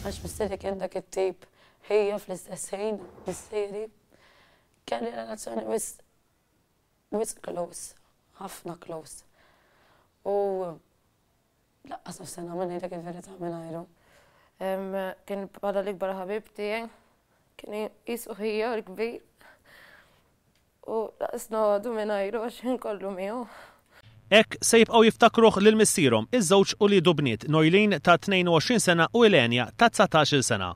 Għax missieri kien dak it-tip ħija fl-istess ħin, missieri. Kelli relazzjoni wisq wisq close, ħafna close. U laqqas naf se nagħmel ngħidlek il-verità mingħajru. Kien bħala l-ikbar ħabib tiegħi, kien qisu ħija l-kbir. U laqas noqogħdu mingħajru għax ħin kollu miegħu. Hekk se jibqgħu jiftakruh lil missierhom iż-żewġ uliedu bniet Noeline ta' 22 sena u Ilenia ta' 19-il sena.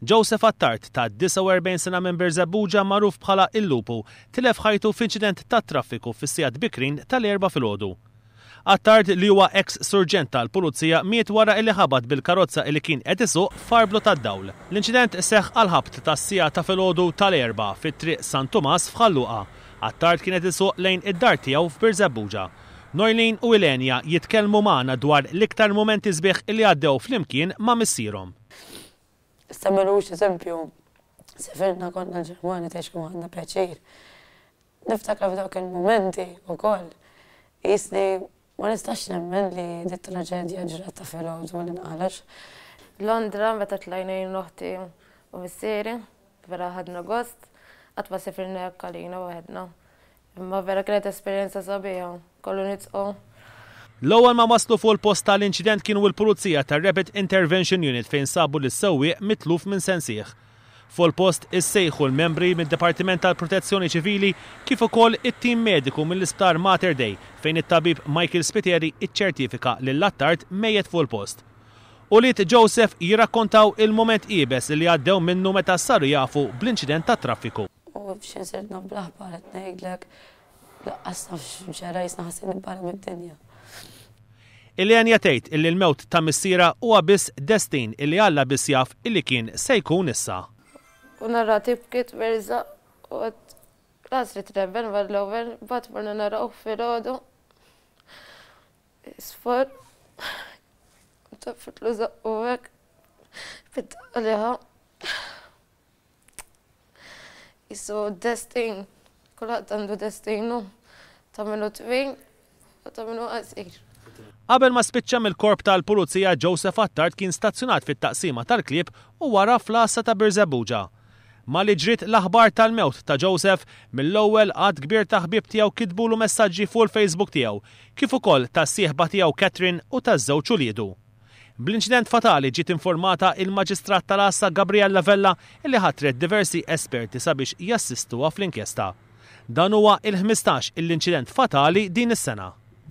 Joseph Attard ta' 49 sena minn Birżebbuġa magħruf bħala Il-Lupu tilef ħajtu f'inċident tat-traffiku fis-sigħat bikrin tal-Erbgħa filgħodu. Attard li huwa eks surġent tal-Pulizija miet wara illi ħabat bil-karozza illi kien qed isuq f'arblu tad-dawl. L-inċident seħħ għall-ħabt tas-siegħa ta' filgħodu tal-Erbgħa fi Triq San Tumas f'Ħal Luqa. Attard kien qed isuq lejn id-dar tiegħu f'Birżebbuġa. Noeline u Ilenia jitkellmu magħna dwar l-iktar mumenti sbieħ illi għaddew flimkien ma' missierhom. Issa m'ilux eżempju, sefirna konna l-Ġermanja tgħidx kemm ħadna pjaċir. Niftakar f'dawk il-mumenti wkoll, qisni ma nistax nemmen li dit-traġedja ġrat ta' filgħodu li nqalax. Londra meta tlajna jien u oħti u missieri, vera ħadna gost, qatt ma sifirna hekk għalina waħedna. Imma vera kienet esperjenza sabiħa, kollu nidħqu. L-ewwel ma waslu fuq il-post tal-inċident kienu l-Pulizija tar-Rapid Intervention Unit fejn sabu lis-sewwieq mitluf minn sensih. Fuq il-post issejħu l-membri mid-Dipartiment tal-Protezzjoni Ċivili kif ukoll it-tim mediku mill-Isptar Mater Dei fejn it-tabib Michael Spiteri iċċertifika lil Attard mejjet fuq il-post. Ulied Joseph jirrakkontaw il-mument iebes li għaddew minnu meta saru jafu bl-inċident tat-traffiku. U x'ħin sirt naf bl-aħbar qed ngħidlek Laqqas naf x'ġara jisna ħassejtni barra mid-dinja. Ilenia tgħid illi l-mewt ta' missierha huwa biss destin illi Alla biss jaf illi kien se jkun issa. U nara tibki twerżaq u għedt lanqas ridt nemmen mal-ewwel, mbagħad morna narawh filgħodu isfar tafitlu żaqqu hekk bid-daqqa li ħa. Qisu destin, kulħadd għandu destinu, ta' min hu twil u ta' min hu qasir. Qabel ma spiċċa mill-Korp tal-Pulizija Joseph Attard kien stazzjonat fit-Taqsima tal-Klieb u wara fl-Għassa ta' Birżebbuġa. Malli ġriet l-aħbar tal-mewt ta' Joseph, mill-ewwel għadd kbir ta' ħbieb tiegħu kitbulu messaġġi fuq il-Facebook tiegħu, kif ukoll tas-sieħba tiegħu Catherine u taż-żewġ uliedu. Bl-inċident fatali ġiet informata il-Maġistrat tal-Għassa Gabriella Vella li ħatret diversi esperti sabiex jassistuha fl-inkjesta. Dan huwa il-15 il-inċident fatali din is-sena.